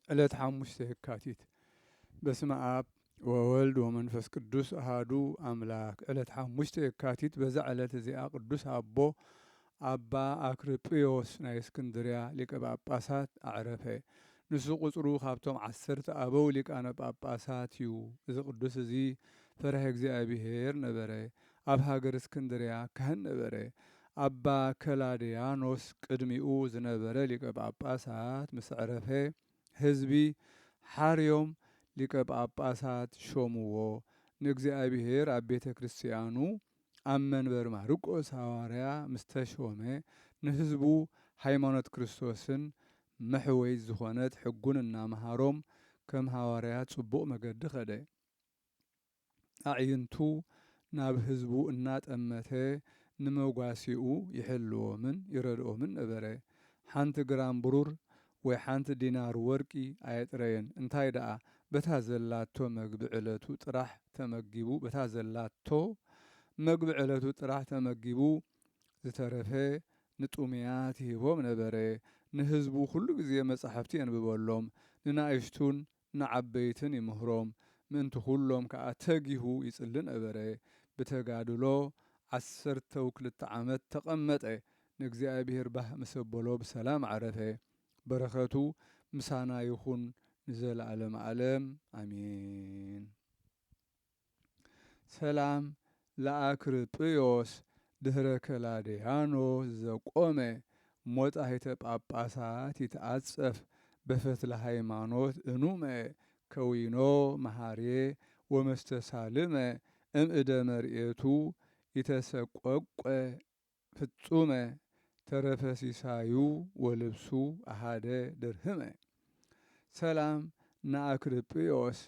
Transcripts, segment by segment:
ዕለት ሓሙሽተ የካቲት። በስመ ኣብ ወወልድ ወመንፈስ ቅዱስ ኣሃዱ ኣምላክ። ዕለት ሓሙሽተ የካቲት፣ በዛ ዕለት እዚኣ ቅዱስ ኣቦ ኣባ ኣክርጵዮስ ናይ እስክንድርያ ሊቀ ጳጳሳት ኣዕረፈ። ንሱ ቁጽሩ ካብቶም ዓሰርተ ኣበው ሊቃነ ጳጳሳት እዩ። እዚ ቅዱስ እዚ ፈርሀ እግዚኣብሔር ነበረ። ኣብ ሃገር እስክንድርያ ካህን ነበረ። ኣባ ከላድያኖስ ቅድሚኡ ዝነበረ ሊቀ ጳጳሳት ምስ ዕረፈ፣ ህዝቢ ሓርዮም ሊቀ ጳጳሳት ሾምዎ። ንእግዚኣብሔር ኣብ ቤተ ክርስቲያኑ ኣብ መንበር ማርቆስ ሃዋርያ ምስ ተሾመ፣ ንህዝቡ ሃይማኖት ክርስቶስን መሕወይት ዝኾነት ሕጉን እናመሃሮም፣ ከም ሃዋርያ ጽቡቕ መገዲ ኸደ። ኣዕይንቱ ናብ ህዝቡ እናጠመተ፣ ንመጓሴኡ ይሕልዎምን ይረድኦምን ነበረ። ሓንቲ ግራም ብሩር ወይ ሓንቲ ዲናር ወርቂ ኣየጥረየን። እንታይ ደኣ፣ በታ ዘላቶ መግቢ ዕለቱ ጥራሕ ተመጊቡ፣ በታ ዘላቶ መግቢ ዕለቱ ጥራሕ ተመጊቡ፣ ዝተረፈ ንጥሙያት ይህቦም ነበረ። ንህዝቡ ኩሉ ግዜ መጻሕፍቲ የንብበሎም፣ ንናእሽቱን ንዓበይትን ይምህሮም፣ ምእንቲ ኩሎም ከኣ ተጊሁ ይጽሊ ነበረ። ብተጋድሎ ዓሰርተው ክልተ ዓመት ተቐመጠ። ንእግዚኣብሔር ባህ ምስ ኣበሎ ብሰላም ዓረፈ። በረኸቱ ምሳና ይኹን ንዘለዓለም ዓለም፣ ኣሜን። ሰላም ለአክርጵዮስ ድህረ ከላድያኖስ ዘቆመ ሞጣሂተ ጳጳሳት ይትአጸፍ በፈትለ ሃይማኖት እኑመ ከዊኖ መሃርየ ወመስተሳልመ እምእደ መርኤቱ ይተሰቆቆ ፍጹመ ተረፈ ሲሳዩ ወልብሱ አሃደ ድርህመ። ሰላም ንአክርጵዮስ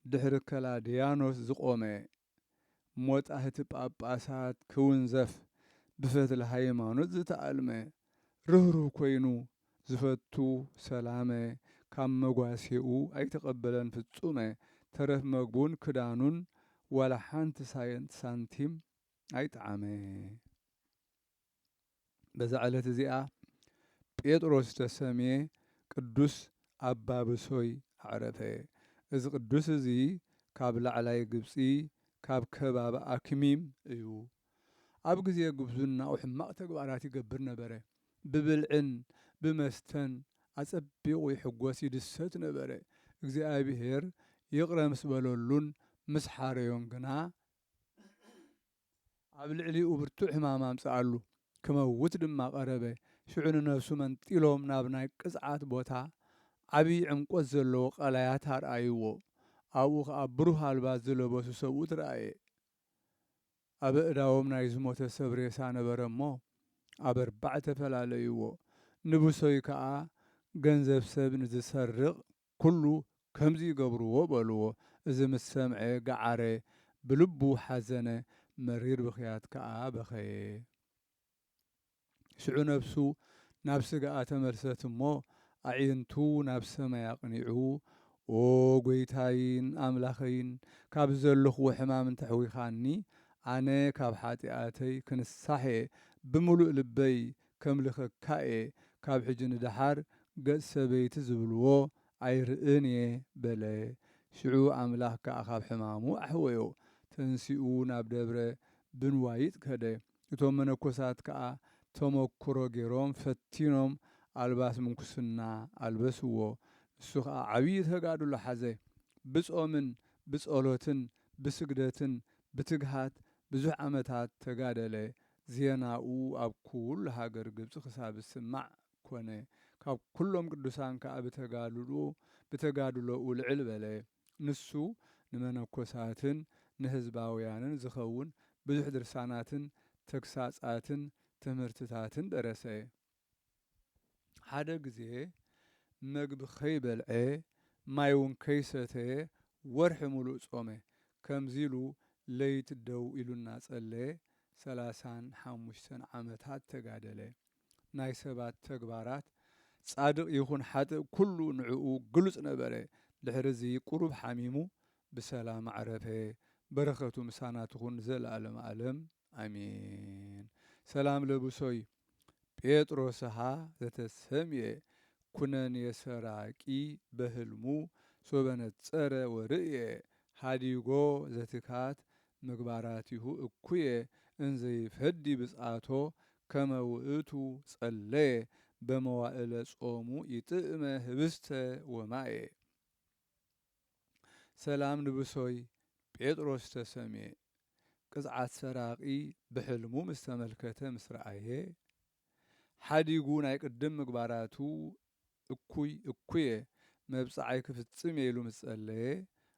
ድሕሪ ከላድያኖስ ዝቆመ ሞጣህቲ ጳጳሳት ክውንዘፍ ብፈትሊ ሃይማኖት ዝተኣልመ ርህሩህ ኮይኑ ዝፈቱ ሰላመ ካብ መጓሴኡ ኣይተቐበለን ፍጹመ። ተረፍ መግቡን ክዳኑን ዋላ ሓንቲ ሳየንት ሳንቲም ኣይጠዓመ። በዛ ዕለት እዚኣ ጴጥሮስ ዝተሰምየ ቅዱስ ኣባ ብሶይ ኣዕረፈ። እዚ ቅዱስ እዚ ካብ ላዕላይ ግብጺ፣ ካብ ከባቢ ኣክሚም እዩ። ኣብ ግዜ ጉብዝናኡ ሕማቕ ተግባራት ይገብር ነበረ። ብብልዕን ብመስተን ኣጸቢቑ ይሕጎስ ይድሰት ነበረ። እግዚኣብሔር ይቕረ ምስ በለሉን ምስ ሓረዮን ግና፣ ኣብ ልዕሊኡ ብርቱዕ ሕማም ኣምጽኣሉ። ክመውት ድማ ቀረበ። ሽዑ ንነፍሱ መንጢሎም ናብ ናይ ቅጽዓት ቦታ ዓብዪ ዕምቆት ዘለዎ ቀላያት ኣርኣይዎ። ኣብኡ ኸኣ ብሩህ ኣልባስ ዝለበሱ ሰብኡት ረኣየ። ኣብ ኣእዳዎም ናይ ዝሞተ ሰብ ሬሳ ነበረ እሞ፣ ኣብ ኣርባዕተ ፈላለይዎ። ንብሶይ ከኣ፣ ገንዘብ ሰብ ንዝሰርቕ ኩሉ ከምዚ ይገብርዎ በልዎ። እዚ ምስ ሰምዐ ገዓረ፣ ብልቡ ሓዘነ፣ መሪር ብኽያት ከኣ በኸየ። ሽዑ ነፍሱ ናብ ስጋኣ ተመልሰት እሞ፣ ኣዒንቱ ናብ ሰማይ ኣቕኒዑ፣ "ኦ ጐይታይን ኣምላኸይን፣ ካብ ዘለኽዎ ሕማም እንተሕዊኻኒ፣ ኣነ ካብ ሓጢኣተይ ክንሳሕ እየ፣ ብምሉእ ልበይ ከምልኸካ እየ፣ ካብ ሕጂ ንደሓር ገጽ ሰበይቲ ዝብልዎ ኣይርእን እየ" በለ። ሽዑ ኣምላኽ ከኣ ካብ ሕማሙ ኣሕወዮ። ተንሲኡ ናብ ደብረ ብንዋይጥ ከደ። እቶም መነኮሳት ከኣ ተመክሮ ገይሮም ፈቲኖም ኣልባስ ምንኩስና ኣልበስዎ። ንሱ ከኣ ዓብዪ ተጋድሎ ሓዘ። ብጾምን ብጸሎትን ብስግደትን ብትግሃት ብዙሕ ዓመታት ተጋደለ። ዜናኡ ኣብ ኩሉ ሃገር ግብጺ ክሳብ ዝስማዕ ኮነ። ካብ ኩሎም ቅዱሳን ከኣ ብተጋድሎ-፣ ብተጋድሎኡ ልዕል በለ። ንሱ ንመነኮሳትን ንህዝባውያንን ዝኸውን ብዙሕ ድርሳናትን ተግሳጻትን ትምህርትታትን ደረሰ። ሓደ ግዜ መግቢ ከይበልዐ ማይ እውን ከይሰተየ ወርሒ ሙሉእ ጾመ። ከምዚ ኢሉ ለይቲ ደው ኢሉ እናጸለየ ሰላሳን ሓሙሽተን ዓመታት ተጋደለ። ናይ ሰባት ተግባራት፣ ጻድቕ ይኹን ሓጥእ፣ ኩሉ ንዕኡ ግሉጽ ነበረ። ድሕሪ እዚ ቁሩብ ሓሚሙ ብሰላም ኣዕረፈ። በረኸቱ ምሳና ትኹን ንዘለኣለም ኣለም፣ ኣሜን። ሰላም ለብሶይ ጴጥሮስሃ ዘተሰምየ ኩነኔ ሰራቂ በህልሙ ሶበ ነጸረ ወርእየ ሀዲጎ ዘትካት ምግባራቲሁ እኩየ እንዘይፈዲ ብጻቶ ከመ ውእቱ ጸለየ በመዋእለ ጾሙ ይጥእመ ህብስተ ወማየ። ሰላም ንብሶይ ጴጥሮስ ተሰሜ። ቅጽዓት ሰራቒ ብሕልሙ ምስ ተመልከተ ምስ ረኣየ፣ ሓዲጉ ናይ ቅድም ምግባራቱ እኩይ እኩየ መብጽዓይ ክፍጽም እየ ኢሉ ምስ ጸለየ፣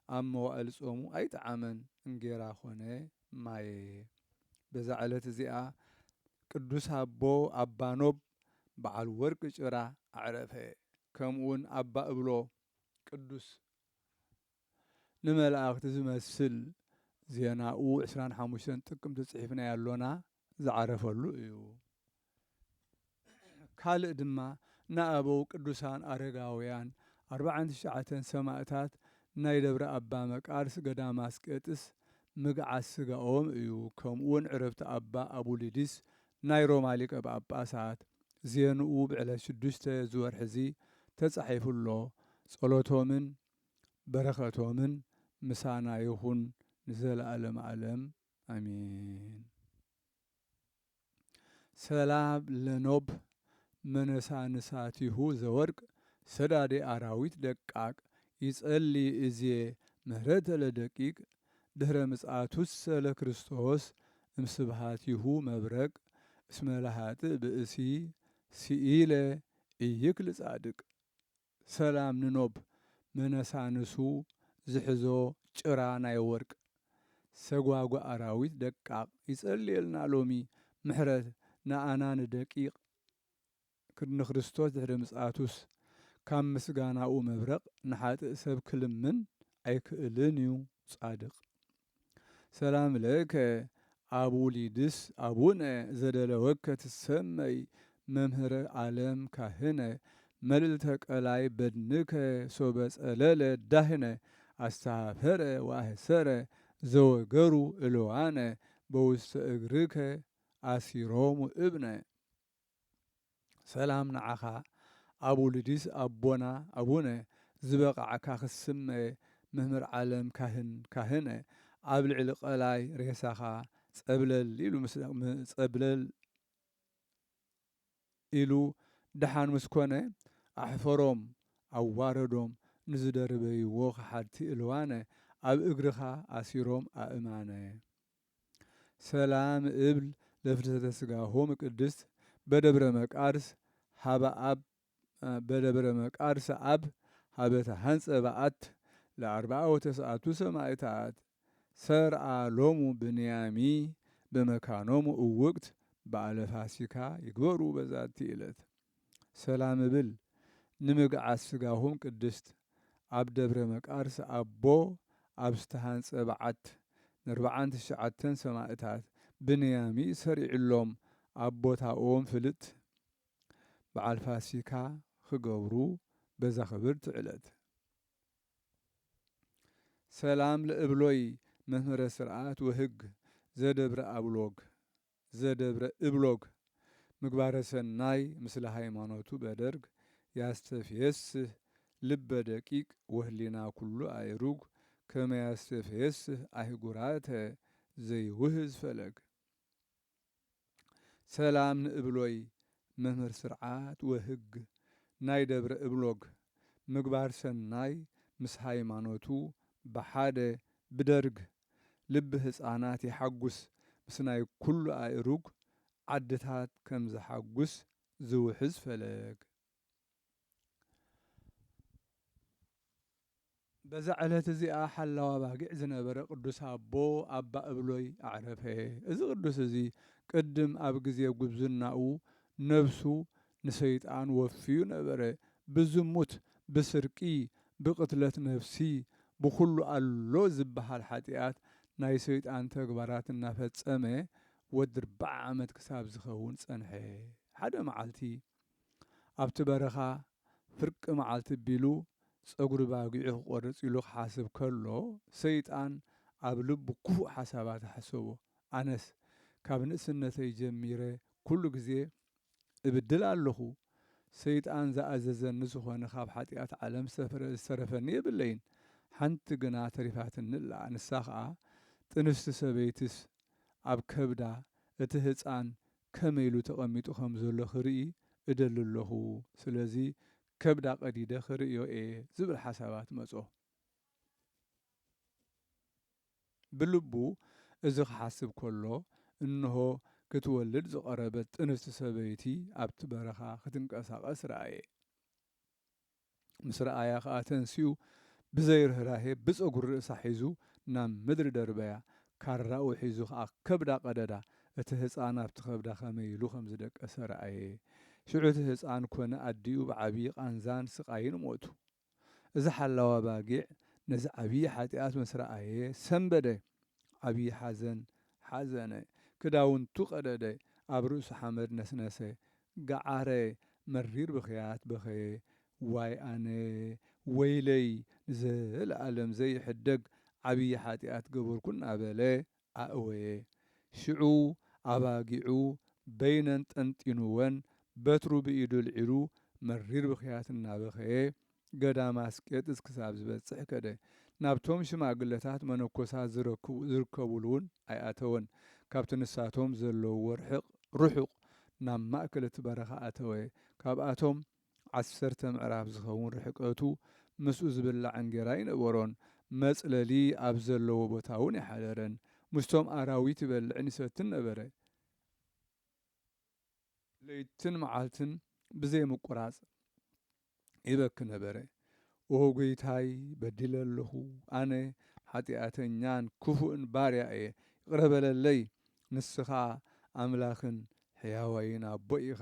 ኣብ መዋእል ጾሙ ኣይጠዓመን፣ እንጌራ ኾነ ማየ። በዛ ዕለት እዚኣ ቅዱስ ኣቦ ኣባ ኖብ በዓል ወርቂ ጭራ ኣዕረፈ። ከምኡውን ኣባ እብሎ ቅዱስ ንመላእኽቲ ዝመስል ዜናኡ ዕስራን ሓሙሽተን ጥቅምቲ ጽሒፍናዮ ኣሎና፣ ዝዓረፈሉ እዩ። ካልእ ድማ ንኣበው ቅዱሳን ኣረጋውያን ኣርባዓን ትሽዓተን ሰማእታት ናይ ደብረ ኣባ መቃርስ ገዳመ ኣስቄጥስ ምግዓዝ ስጋኦም እዩ። ከምኡውን ዕረፍቲ ኣባ ኣቡሊዲስ ናይ ሮማ ሊቀ ጳጳሳት ዜንኡ ብዕለት ሽዱሽተ ዝወርሒ እዚ ተጻሒፉ ኣሎ። ጸሎቶምን በረኸቶምን ምሳና ይኹን ንዘለዓለም ዓለም ኣሜን። ሰላም ለኖብ መነሳንሳቲሁ ዘወርቅ ሰዳዴ ኣራዊት ደቃቅ ይጸሊ እዜ ምህረተ ለደቂቅ ድህረ ምጽኣቱሰ ለክርስቶስ እምስብሃቲሁ መብረቅ እስመ ለሃጥእ ብእሲ ስኢለ ኢይክል ጻድቅ። ሰላም ንኖብ መነሳንሱ ዝሕዞ ጭራ ናይ ወርቅ ሰጓጓ ኣራዊት ደቃቕ ይጸልየልና ሎሚ ምሕረት ንኣና ንደቂቕ ንክርስቶስ ድሕሪ ምጽኣቱስ ካብ ምስጋናኡ መብረቕ ንሓጥእ ሰብ ክልምን ኣይክእልን እዩ ጻድቕ። ሰላም ለከ አቡሊድስ አቡነ ዘደለወከ ትሰመይ መምህረ ዓለም ካህነ መልዕልተ ቀላይ በድንከ ሶበ ጸለለ ዳህነ አስተሃፈረ ወአህሰረ ዘወገሩ እልዋነ በውስተ እግርከ አሲሮሙ እብነ። ሰላም ንዓኻ ኣቡሊዲስ ኣቦና ኣቡነ ዝበቓዕካ ክትስመ መምህር ዓለም ካህን ካህነ ኣብ ልዕሊ ቀላይ ሬሳኻ ጸብለል ኢሉ ምስ ጸብለል ኢሉ ደሓን ምስ ኮነ ኣሕፈሮም ኣዋረዶም ንዝደርበይዎ ከሓድቲ እልዋነ ኣብ እግርኻ ኣሲሮም ኣእማነ። ሰላም እብል ለፍልሰተ ስጋሆም ቅድስት በደብረ መቃርስ ሀበ አብ በደብረ መቃርስ አብ ሀበ ተሐንጸ በዓት ለአርብዓ ወተስዓቱ ሰማዕታት ሰርአ ሎሙ ብንያሚ በመካኖሙ እውቅት በዓለ ፋሲካ ይግበሩ በዛቲ ዕለት። ሰላም እብል ንምግዓት ስጋሆም ቅድስት ኣብ ደብረ መቃርስ ኣቦ ኣብ ዝተሃንጸ በዓት ንኣርብዓን ትሽዓተን ሰማእታት ብንያሚ ሰሪዕሎም ኣብ ቦታኦም ፍልጥ በዓል ፋሲካ ክገብሩ በዛ ክብርቲ ዕለት። ሰላም ለእብሎይ መምህረ ስርዓት ወህግ ዘደብረ ኣብሎግ ዘደብረ እብሎግ ምግባረ ሰናይ ምስለ ሃይማኖቱ በደርግ ያስተፍየስህ ልበ ደቂቅ ወህሊና ኩሉ አእሩግ ከመ ያስተፍየስህ አህጉራተ ዘይውህዝ ፈለግ። ሰላም ንእብሎይ መምህር ስርዓት ወህግ ናይ ደብረ እብሎግ ምግባር ሰናይ ምስ ሃይማኖቱ ብሓደ ብደርግ ልቢ ህፃናት የሓጉስ ምስ ናይ ኩሉ ኣእሩግ ዓድታት ከም ዘሓጉስ ዝውሕዝ ፈለግ። በዛ ዕለት እዚኣ ሓላው ኣባጊዕ ዝነበረ ቅዱስ ኣቦ ኣባ እብሎይ ኣዕረፈ። እዚ ቅዱስ እዚ ቅድም ኣብ ግዜ ጉብዝናኡ ነብሱ ንሰይጣን ወፍዩ ነበረ። ብዝሙት፣ ብስርቂ፣ ብቅትለት ነፍሲ፣ ብኹሉ ኣሎ ዝበሃል ሓጢኣት ናይ ሰይጣን ተግባራት እናፈጸመ ወዲ ኣርብዓ ዓመት ክሳብ ዝኸውን ጸንሐ። ሓደ መዓልቲ ኣብቲ በረኻ ፍርቂ መዓልቲ ቢሉ ጸጉሪ ባጊዑ ክቆርጽ ኢሉ ክሓስብ ከሎ፣ ሰይጣን ኣብ ልቡ ክፉእ ሓሳባት ኣሕሰቦ። ኣነስ ካብ ንእስነተይ ጀሚረ ኩሉ ግዜ እብድል ኣለኹ፣ ሰይጣን ዝኣዘዘኒ ዝኾነ ካብ ሓጢኣት ዓለም ዝተፈረ-፣ ዝተረፈኒ የብለይን። ሓንቲ ግና ተሪፋትኒ ኣላ። ንሳ ኸኣ፣ ጥንስቲ ሰበይትስ ኣብ ከብዳ እቲ ህጻን ከመይ ኢሉ ተቐሚጡ ከም ዘሎ ክርኢ እደሊ ኣለኹ። ስለዚ ከብዳ ቀዲደ ክርእዮ እየ ዝብል ሓሳባት መጾ። ብልቡ እዚ ክሓስብ ከሎ፣ እንሆ ክትወልድ ዝቐረበት ጥንስቲ ሰበይቲ ኣብቲ በረኻ ክትንቀሳቐስ ረኣየ። ምስ ረኣያ ኸኣ ተንሲኡ ብዘይ ርህራሄ ብጸጉሪ ርእሳ ሒዙ ናብ ምድሪ ደርበያ። ካራኡ ሒዙ ኸኣ ከብዳ ቀደዳ። እቲ ህጻን ኣብቲ ከብዳ ከመይ ኢሉ ከም ዝደቀሰ ረኣየ። ሽዑ እቲ ህጻን ኮነ ኣዲኡ ብዓብዪ ቃንዛን ስቓይን ሞቱ። እዚ ሓላዋ ባጊዕ ነዚ ዓብዪ ሓጢኣት ምስ ረኣየ ሰንበደ። ዓብዪ ሓዘን ሓዘነ። ክዳውንቱ ቀደደ። ኣብ ርእሱ ሓመድ ነስነሰ። ገዓረ። መሪር ብኽያት በኸየ። ዋይ ኣነ፣ ወይለይ፣ ንዘለኣለም ዘይሕደግ ዓብዪ ሓጢኣት ገበርኩ እናበለ ኣእወየ። ሽዑ ኣባጊዑ በይነን ጠንጢንወን በትሩ ብኢዱ ኣልዒሉ መሪር ብኽያት እናበኸየ ገዳም ኣስቄጥስ ክሳብ ዝበጽሕ ከደ። ናብቶም ሽማግለታት መነኮሳት ዝረክቡ-፣ ዝርከቡሉ እውን ኣይኣተወን። ካብቲ ንሳቶም ዘለውዎ ርሕቕ-፣ ርሑቕ ናብ ማእከል እቲ በረኻ ኣተወ። ካብኣቶም ዓሰርተ ምዕራፍ ዝኸውን ርሕቀቱ ምስኡ ዝብላዕ እንጌራ ኣይነበሮን። መጽለሊ ኣብ ዘለዎ ቦታ እውን ኣይሓደረን። ምስቶም ኣራዊት ይበልዕን ይሰትን ነበረ። ለይትን መዓልትን ብዘይ ምቁራጽ ይበኪ ነበረ። ኦ ጎይታይ፣ በዲለ ኣለኹ። ኣነ ሓጢኣተኛን ክፉእን ባርያ እየ። ይቕረ በለለይ። ንስኻ ኣምላኽን ሕያዋይን ኣቦ ኢኻ።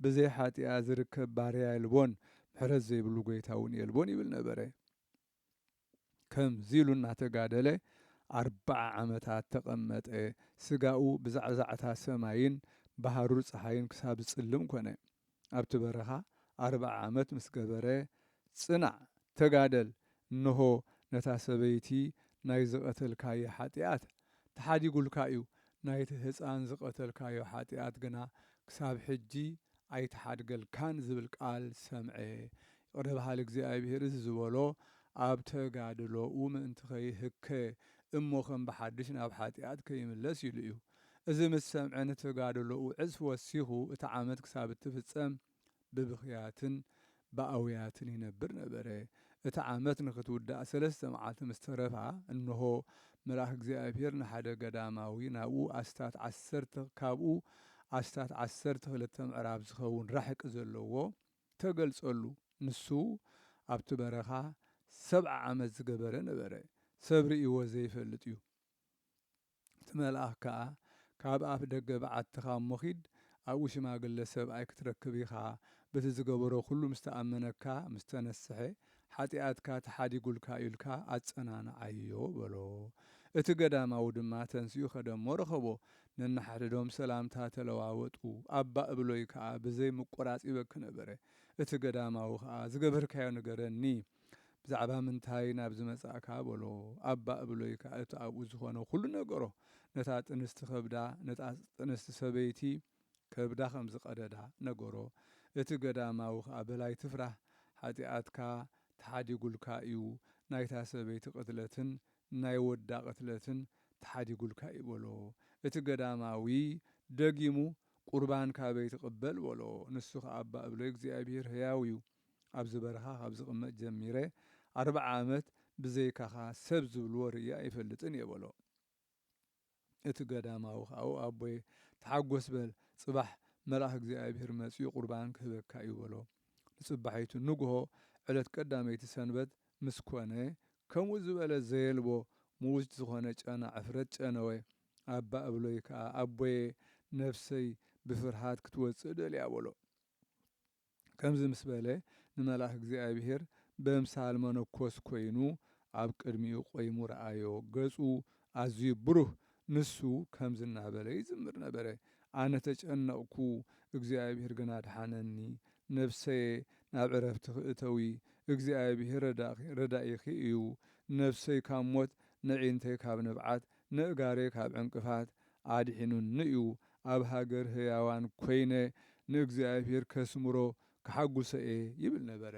ብዘይ ሓጢኣት ዝርከብ ባርያ የልቦን፣ ምሕረት ዘይብሉ ጎይታ እውን የልቦን ይብል ነበረ። ከምዚ ኢሉ እናተጋደለ ኣርብዓ ዓመታት ተቐመጠ። ስጋኡ ብዛዕዛዕታ ሰማይን ብሃሩር ጸሓይን ክሳብ ዝጽልም ኮነ። ኣብቲ በረኻ ኣርብዓ ዓመት ምስ ገበረ፣ ጽናዕ፣ ተጋደል፣ እንሆ ነታ ሰበይቲ ናይ ዝቐተልካዮ ሓጢኣት ተሓዲጉልካ እዩ፣ ናይቲ ህጻን ዝቐተልካዮ ሓጢኣት ግና ክሳብ ሕጂ ኣይተሓድገልካን ዝብል ቃል ሰምዐ። ይቕረ በሃሊ እግዚኣብሔር እዚ ዝበሎ ኣብ ተጋድሎኡ ምእንቲ ከይህከ እሞ ከም ብሓድሽ ናብ ሓጢኣት ከይምለስ ኢሉ እዩ። እዚ ምስ ሰምዐ ንተጋድሎኡ ዕጽፊ ወሲኹ እቲ ዓመት ክሳብ እትፍጸም ብብኽያትን ብኣውያትን ይነብር ነበረ። እቲ ዓመት ንኽትውዳእ ሰለስተ መዓልቲ ምስ ተረፋ፣ እንሆ መልኣኽ እግዚኣብሔር ንሓደ ገዳማዊ ናብኡ ኣስታት ዓሰርተ፣ ካብኡ ኣስታት ዓሰርተ ክልተ ምዕራፍ ዝኸውን ራሕቂ ዘለዎ ተገልጸሉ። ንሱ ኣብቲ በረኻ ሰብዓ ዓመት ዝገበረ ነበረ። ሰብ ርእይዎ ዘይፈልጥ እዩ። እቲ መልኣኽ ከኣ፣ ካብ ኣፍ ደገ በዓትኻ እሞ ኺድ፣ ኣብኡ ሽማግለ ሰብኣይ ክትረክብ ኢኻ። በቲ ዝገበሮ ኹሉ ምስ ተኣመነካ፣ ምስ ተነስሐ፣ ሓጢኣትካ ተሓዲጉልካ እዩ ኢልካ ኣጸናንዓዮ በሎ። እቲ ገዳማዊ ድማ ተንሲኡ ኸደ እሞ ረኸቦ። ነንሓድሕዶም ሰላምታ ተለዋወጡ። ኣባ እብሎይ ከኣ ብዘይ ምቁራጽ ይበኪ ነበረ። እቲ ገዳማዊ ከኣ፣ ዝገበርካዮ ንገረኒ። ብዛዕባ ምንታይ ናብዚ መጻእካ? በሎ። ኣባ እብሎይ ከኣ እቲ ኣብኡ ዝኾነ ኩሉ ነገሮ። ነታ ጥንስቲ ከብዳ፣ ነታ ጥንስቲ ሰበይቲ ከብዳ ከም ዝቐደዳ ነገሮ። እቲ ገዳማዊ ከኣ፣ በል ኣይትፍራህ፣ ሓጢኣትካ ተሓዲጉልካ እዩ፣ ናይታ ሰበይቲ ቅትለትን ናይ ወዳ ቅትለትን ተሓዲጉልካ እዩ በሎ። እቲ ገዳማዊ ደጊሙ፣ ቁርባን ካበይ ትቕበል? በሎ። ንሱ ኸኣ፣ ኣባ እብሎይ እግዚኣብሔር ህያው እዩ፣ ኣብዚ በረኻ ካብ ዝቕመጥ ጀሚረ ኣርብዓ ዓመት ብዘይካኻ ሰብ ዝብልዎ ርእየ ኣይፈልጥን እየ በሎ። እቲ ገዳማዊ ኸኣ፣ ኣቦየ፣ ተሓጎስ በል፣ ጽባሕ መልኣኽ እግዚኣብሔር መጺኡ ቁርባን ክህበካ እዩ በሎ። ንጽባሒቱ ንግሆ ዕለት ቀዳመይቲ ሰንበት ምስ ኮነ፣ ከምኡ ዝበለ ዘየልቦ ምዉት ዝኾነ ጨና ዕፍረት ጨነወ። ኣባ እብሎይ ከኣ፣ ኣቦየ፣ ነፍሰይ ብፍርሃት ክትወጽእ ደልያ በሎ። ከምዚ ምስ በለ፣ ንመልኣኽ እግዚኣብሔር በምሳል መነኮስ ኮይኑ ኣብ ቅድሚኡ ቆይሙ ረኣዮ። ገጹ ኣዝዩ ብሩህ፣ ንሱ ከምዚ እናበለ ይዝምር ነበረ። ኣነ ተጨነቕኩ፣ እግዚኣብሔር ግን ኣድሓነኒ። ነፍሰየ ናብ ዕረፍትኺ እተዊ፣ እግዚኣብሔር ረዳእኺ-፣ ረዳኢኺ እዩ። ነፍሰይ ካብ ሞት፣ ነዒንተይ ካብ ንብዓት፣ ንእጋረይ ካብ ዕንቅፋት ኣድሒኑኒ እዩ። ኣብ ሃገር ህያዋን ኮይነ ንእግዚኣብሔር ከስምሮ ክሓጉሶ እየ ይብል ነበረ።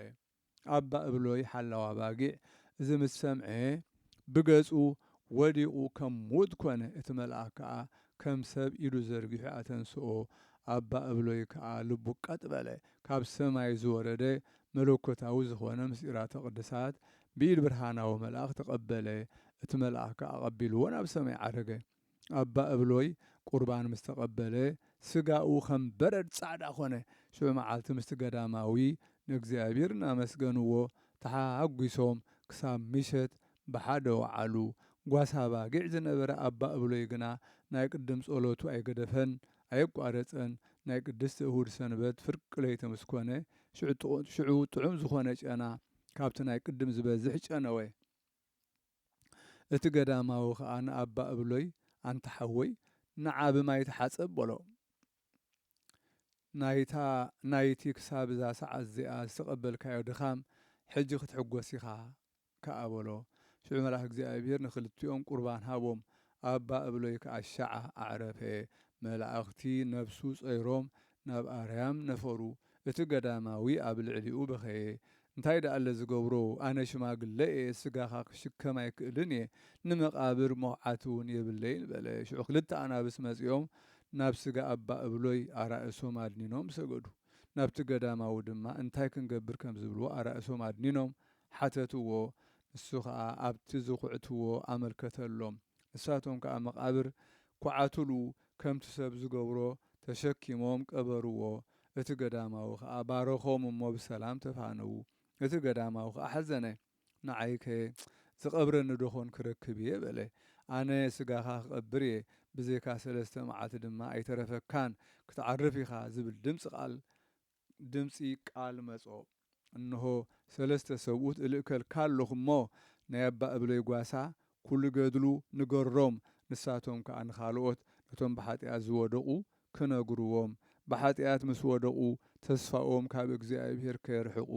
ኣባ እብሎይ ሓላው ኣባጊዕ እዚ ምስ ሰምዐ ብገጹ ወዲቑ ከም ምዉት ኮነ። እቲ መልኣኽ ከኣ ከም ሰብ ኢዱ ዘርጊሑ ኣተንስኦ። ኣባ እብሎይ ከኣ ልቡ ቀጥ በለ። ካብ ሰማይ ዝወረደ መለኮታዊ ዝኾነ ምስጢራተ ቅዱሳት ብኢድ ብርሃናዊ መልኣኽ ተቐበለ። እቲ መልኣኽ ከኣ ኣቐቢልዎ ናብ ሰማይ ዓረገ። ኣባ እብሎይ ቁርባን ምስ ተቐበለ፣ ስጋኡ ከም በረድ ጻዕዳ ኾነ። ሽዑ መዓልቲ ምስቲ ገዳማዊ ንእግዚኣብሔር እናመስገንዎ ተሓጒሶም ክሳብ ምሸት ብሓደ ወዓሉ። ጓሳ ኣባጊዕ ዝነበረ ኣባ እብሎይ ግና ናይ ቅድም ጸሎቱ ኣይገደፈን፣ ኣየቋረጸን። ናይ ቅድስቲ እሁድ ሰንበት ፍርቂ ለይቲ ምስ ኮነ፣ ሽዑ ጥዑ-፣ ሽዑ ጥዑም ዝኾነ ጨና ካብቲ ናይ ቅድም ዝበዝሕ ጨነወ። እቲ ገዳማዊ ኸኣ ንኣባ እብሎይ፣ "ኣንታ ሓወይ፣ ንዓ ብማይ ተሓጸብ" በሎ። "ናይታ፣ ናይቲ ክሳብ እዛ ሰዓት እዚኣ ዝተቐበልካዮ ድኻም፣ ሕጂ ክትሕጎስ ኢኻ" ከኣ በሎ። ሽዑ መልኣኽ እግዚኣብሔር ንኽልቲኦም ቁርባን ሃቦም። ኣባ እብሎይ ከኣ ሻዓ ኣዕረፈ። መላእኽቲ ነፍሱ ጸይሮም ናብ ኣርያም ነፈሩ። እቲ ገዳማዊ ኣብ ልዕሊኡ በኸየ። "እንታይ ደኣ ኣለ ዝገብሮ? ኣነ ሽማግለ እየ፣ ስጋኻ ክሽከም ኣይክእልን እየ፣ ንመቓብር መውዓቲ እውን የብለይን" በለ። ሽዑ ክልተ ኣናብስ መጺኦም ናብ ስጋ ኣባ እብሎይ ኣራእሶም ኣድኒኖም ሰገዱ። ናብቲ ገዳማዊ ድማ እንታይ ክንገብር ከም ዝብልዎ ኣራእሶም ኣድኒኖም ሓተትዎ። ንሱ ኸኣ ኣብቲ ዝኹዕትዎ ኣመልከተሎም። ንሳቶም ከኣ መቓብር ኳዓትሉ ከምቲ ሰብ ዝገብሮ ተሸኪሞም ቀበርዎ። እቲ ገዳማዊ ኸኣ ባረኾም እሞ ብሰላም ተፋነዉ። እቲ ገዳማዊ ኸኣ ሓዘነ። "ንዓይከ ዝቐብረኒ ዶ ኾን ክረክብ እየ?" በለ። "ኣነ ስጋኻ ክቐብር እየ፣ ብዘይካ ሰለስተ መዓልቲ ድማ ኣይተረፈካን፣ ክትዓርፍ ኢኻ" ዝብል ድምፂ ቃል፣ ድምፂ ቃል መጾ። "እንሆ ሰለስተ ሰብኡት እልእከልካ ኣለኹ እሞ፣ ናይ ኣባ እብለይ ጓሳ ኩሉ ገድሉ ንገሮም፣ ንሳቶም ከኣ ንኻልኦት፣ ነቶም ብሓጢኣት ዝወደቑ ክነግርዎም፣ ብሓጢኣት ምስ ወደቑ ተስፋኦም ካብ እግዚኣብሔር ከየርሕቑ፣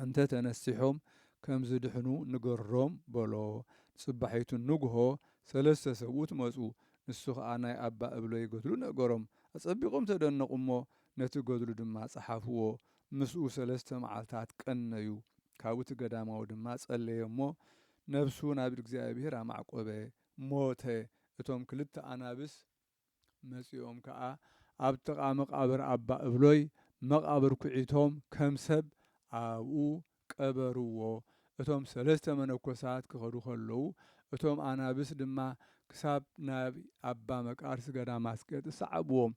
እንተ ተነሲሖም ከም ዝድሕኑ ንገሮም" በሎ። ጽባሒቱ ንግሆ ሰለስተ ሰብኡት መጹ። ንሱ ኸኣ ናይ ኣባ እብለይ ገድሉ ነገሮም። ኣጸቢቖም ተደነቑ እሞ፣ ነቲ ገድሉ ድማ ጸሓፍዎ። ምስኡ ሰለስተ መዓልታት ቀነዩ። ካብኡ እቲ ገዳማዊ ድማ ጸለየ እሞ፣ ነፍሱ ናብ እግዚኣብሔር ኣማዕቆበ፣ ሞተ። እቶም ክልተ ኣናብስ መጺኦም ከኣ ኣብ ጥቓ መቓብር ኣባ እብሎይ መቓብር ኩዒቶም ከም ሰብ ኣብኡ ቀበርዎ። እቶም ሰለስተ መነኮሳት ክኸዱ ከለዉ፣ እቶም ኣናብስ ድማ ክሳብ ናብ ኣባ መቃርስ ገዳም ኣስቄጥስ ሰዓብዎም።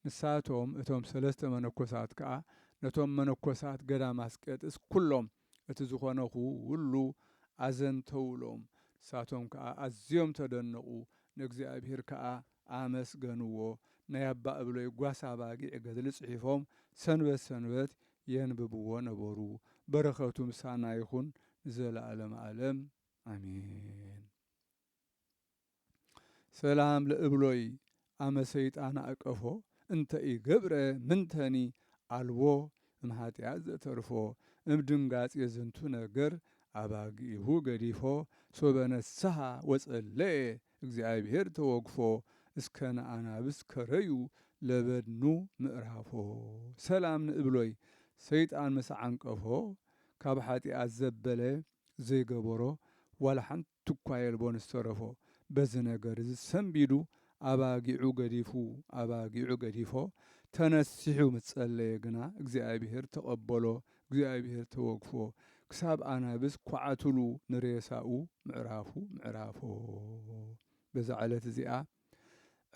ንሳቶም፣ እቶም ሰለስተ መነኮሳት ከኣ ነቶም መነኮሳት ገዳም ኣስቄጥስ ኩሎም እቲ ዝኾነ ኩሉ ኣዘንተውሎም። ንሳቶም ከኣ ኣዝዮም ተደነቑ፣ ንእግዚኣብሔር ከኣ ኣመስገንዎ። ናይ ኣባ እብሎይ ጓሳ ኣባጊዕ ገድሊ ጽሒፎም ሰንበት ሰንበት የንብብዎ ነበሩ። በረኸቱ ምሳና ይኹን ንዘለዓለመ ዓለም ኣሜን። ሰላም ለእብሎይ ኣመ ሰይጣን ኣቀፎ እንተ ኢገብረ ምንተኒ ኣልቦ እምኃጢኣት ዘተርፎ። እምድንጋጼ ዝንቱ ነገር ኣባጊኢሁ ገዲፎ ሶበ ነስሓ ወጸለየ እግዚኣብሔር ተወግፎ። እስከ ንኣናብስ ከረዩ ለበድኑ ምዕራፎ። ሰላም ንእብሎይ ሰይጣን ምስ ዓንቀፎ ካብ ኃጢኣት ዘበለ ዘይገበሮ ዋላ ሓንቲ እኳ የልቦን ዝተረፎ። በዚ ነገር እዚ ሰንቢዱ ኣባጊዑ ገዲፉ፣ ኣባጊዑ ገዲፎ ተነሲሑ ምስ ጸለየ ግና እግዚኣብሔር ተቐበሎ፣ እግዚኣብሔር ተወግፎ። ክሳብ ኣናብስ ኳዕትሉ ንሬሳኡ ምዕራፉ ምዕራፎ። በዛ ዕለት እዚኣ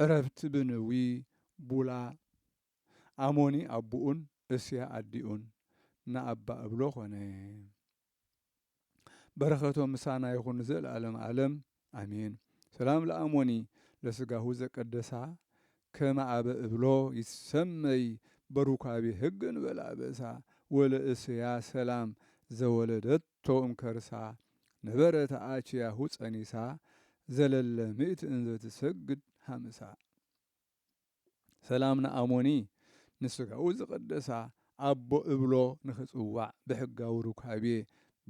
ዕረፍቲ ብንዊ ቡላ ኣሞኒ ኣቦኡን እስያ ኣዲኡን ንኣባ እብሎ ኾነ። በረኸቶም ምሳና ይኹን ንዘለዓለም ዓለም ኣሜን። ሰላም ለኣሞኒ ለስጋሁ ዘቀደሳ ከመ አበ እብሎ ይሰመይ በሩካቤ ሕግ እንበላ በእሳ ወለእስያ ሰላም ዘወለደቶ እምከርሳ ነበረ ተአችያሁ ጸኒሳ ዘለለ ምእት እንዘ ትሰግድ ሃምሳ። ሰላም ንኣሞኒ ንስጋኡ ዝቐደሳ ኣቦ እብሎ ንኽጽዋዕ ብሕጋዊ ሩካቤ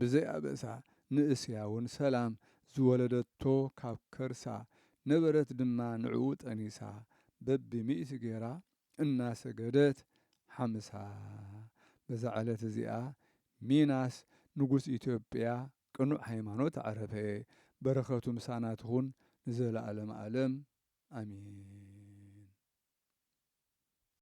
ብዘይ ኣበሳ ንእስያውን ሰላም ዝወለደቶ ካብ ከርሳ ነበረት ድማ ንዕኡ ጠኒሳ በብሚእቲ ጌራ እናሰገደት ሓምሳ። በዛ ዕለት እዚኣ ሚናስ ንጉስ ኢትዮጵያ ቅኑዕ ሃይማኖት ኣዕረፈ። በረኸቱ ምሳና ትኹን ንዘለኣለም ዓለም። ኣሜን።